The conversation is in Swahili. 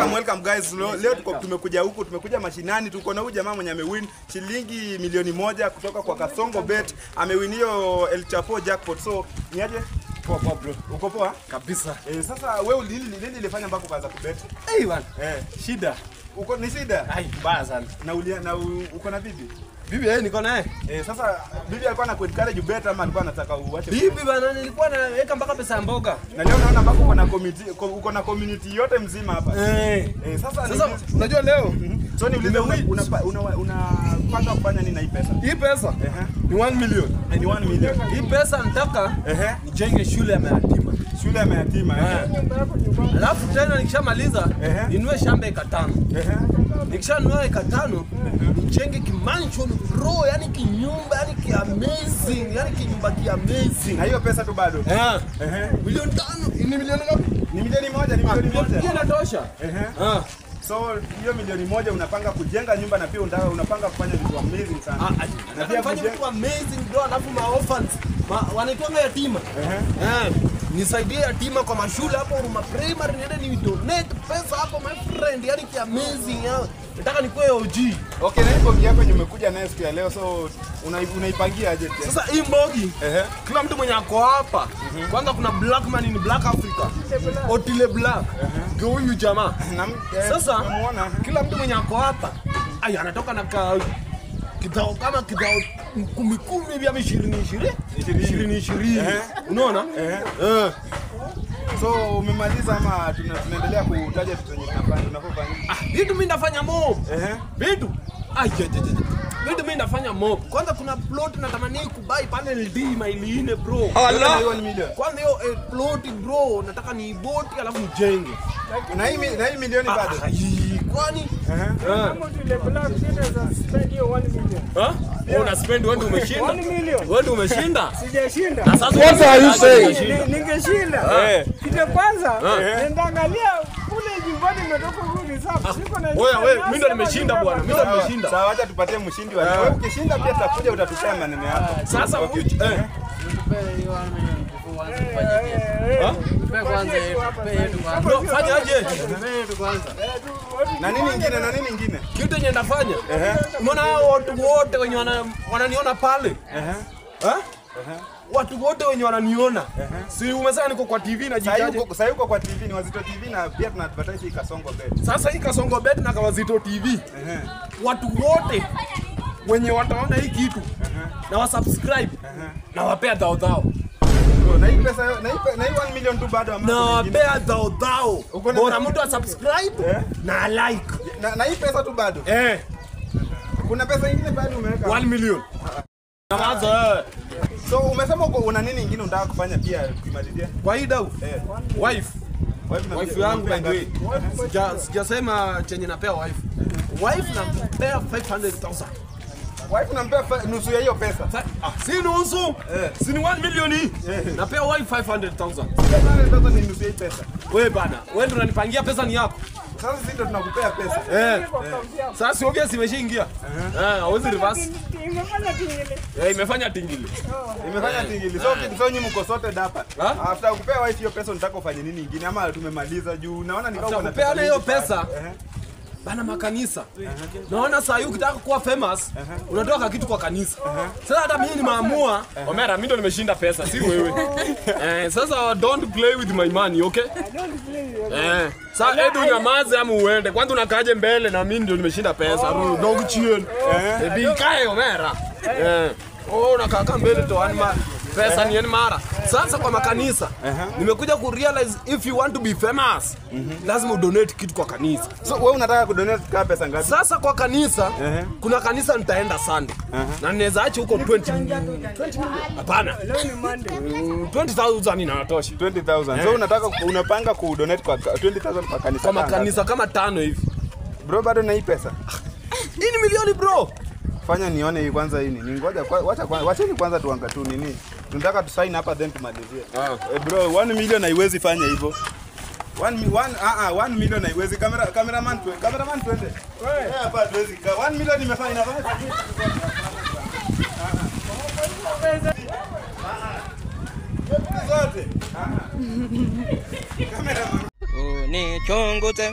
Welcome, welcome guys. Leo tuko tumekuja huku, tumekuja mashinani, tuko na huyu jamaa mwenye amewin shilingi 1,000,000 kutoka kwa Kasongo Bet. Amewin hiyo El Chapo jackpot. So, niaje? Poa poa bro. Uko poa? Kabisa. Sasa wewe nini ilifanya mpaka ukaanza kubet? Eh bwana. Shida. Uko ni shida? Ai, mbaya sana. Na uko na bibi? Bibi niko naye. Sasa bibi alikuwa na encourage bet ama alikuwa anataka uache? Bibi bana, nilikuwa naweka mpaka pesa ya mboga. Na leo naona mpaka uko na community, uko na community yote mzima hapa. Sasa unajua leo so niulize, unapanga kufanya nini na hii pesa? Hii pesa ni 1 million. Ni 1 million. Hii pesa nataka nijenge shule ya mayatima. Shule ya mayatima. Alafu tena nikishamaliza ninunue shamba eka 5. Nikishanunua eka 5 nijenge kimansion bro, yani kinyumba, yani ki amazing, yani kinyumba ki amazing. Na hiyo pesa tu bado. 5,000,000 ni milioni ngapi? Ni 1,000,000, ni 1,000,000. Hiyo inatosha. So hiyo 1,000,000 unapanga kujenga nyumba na pia unapanga kufanya vitu amazing sana. Na pia kufanya vitu amazing bro, alafu ma orphans wanaitwa yatima. Nisaidie yatima kwa mashule hapo Huruma Primary, niende ni donate pesa hapo my friend, yani ki amazing. Nataka nikuwe OG. Okay, na hii mbogi yako nimekuja nayo siku ya leo, so unaipangia aje pia? Sasa hii mbogi, kila mtu mwenye ako hapa, kwanza kuna black man in Black Africa. Otile Black. Ndio huyu jamaa. Sasa kila mtu mwenye ako hapa, ai anatoka na kidao kama kidao 10 hivi ama 20 20 20 20. Unaona? So umemaliza ama tunaendelea kutaja vitu zenye tunafanya tunafanya? Vitu mimi nafanya mob. Vitu. Vitu mimi nafanya mob. Kwanza kuna plot natamani kubuy pale LD maili 4 bro. Allah. Kwanza hiyo plot bro nataka ni boti alafu nijenge. Na hii milioni bado. Kwani? Kama tule black shida za spend hiyo 1 million. Una spend wewe umeshinda. 1 million. Wewe umeshinda? Sijashinda. Na sasa what are you saying? Ningeshinda. Kitu kwanza nitaangalia kule nyumbani nimetoka huko safi. Siko na. Wewe mimi ndo nimeshinda bwana. Mimi ndo nimeshinda. Sawa, acha tupatie mshindi wa. Wewe ukishinda pia tutakuja utatupea maneno yako. Sasa huyu tupe hiyo 1 million uanze kufanya kitu. Kwanza yetu kwanza. Bro, fanya aje? Yetu kwanza. Na nini nyingine, na nini nyingine? Kitu yenye ndafanya. Umeona hao watu wote wenye wananiona pale? Watu wote wenye wananiona. Si umesema niko kwa TV na jitaje? Sasa uko kwa TV ni Wazito TV na pia tuna advertise hii Kasongo Bet. Sasa hii Kasongo Bet na Wazito TV. Watu wote wenye wataona hii kitu na wa subscribe na wapea dhao dhao. Na hii pesa na hii 1 million tu bado ama na wapea dhao dhao. Bora mtu asubscribe na like. Na hii pesa tu bado. Kuna pesa nyingine bado umeweka? 1 million. Namaza. So umesema uko una nini nyingine unataka kufanya pia kumalizia? Kwa hii dau. Wife. Wife yangu by the way. Sijasema chenye napea wife. Wife nampea 500,000. Wife nampea nusu ya hiyo pesa. Si nusu. Si ni 1 million hii. Napea wife 500,000. 500,000 ni nusu ya hii pesa. Wewe bana, wewe ndio unanipangia pesa ni yako. Sasa sisi ndio tunakupea pesa. Sasa obvious imeshaingia. Hauwezi reverse. Imefanya tingili. Imefanya tingili. Imefanya tingili. So nyinyi mko sote hapa. After kupea wife hiyo pesa unataka ufanye nini nyingine ama tumemaliza juu naona ni kama unapea hiyo pesa. Bana makanisa. Naona saa hii ukitaka kuwa famous unatoka kitu kwa kanisa. Sasa hata mimi nimeamua, Omera mimi ndo nimeshinda pesa si wewe. Sasa don't play with my money, okay? I don't play with your money. Sasa Edu nyamaze ama uende. Kwanza unakaaje mbele na mimi ndio nimeshinda pesa. Dog chien. Bikae Omera. Unakaa mbele to anima pesa ni mara. Sasa kwa makanisa nimekuja ku realize if you want to be famous lazima udonate kitu kwa kanisa. So wewe unataka kudonate kwa pesa ngapi? Sasa kwa kanisa kuna kanisa nitaenda Sunday. Na ninaweza acha huko 20 million. Hapana. Leo ni Monday. 20,000 inatosha. 20,000. So unataka unapanga kudonate kwa 20,000 kwa kanisa. Kwa makanisa kama 5 hivi. Bro bado na hii pesa. Hii ni milioni bro. Fanya nione hii kwanza hii nini. Ngoja wacheni kwanza tuanga tu nini. Tunataka tu sign hapa then tumalizie. Bro 1 million haiwezi fanya hivyo. 1 million haiwezi. Cameraman twende. Hapa tuwezi. 1 million imefanya inafanya. Zote. Cameraman. Unichunguze,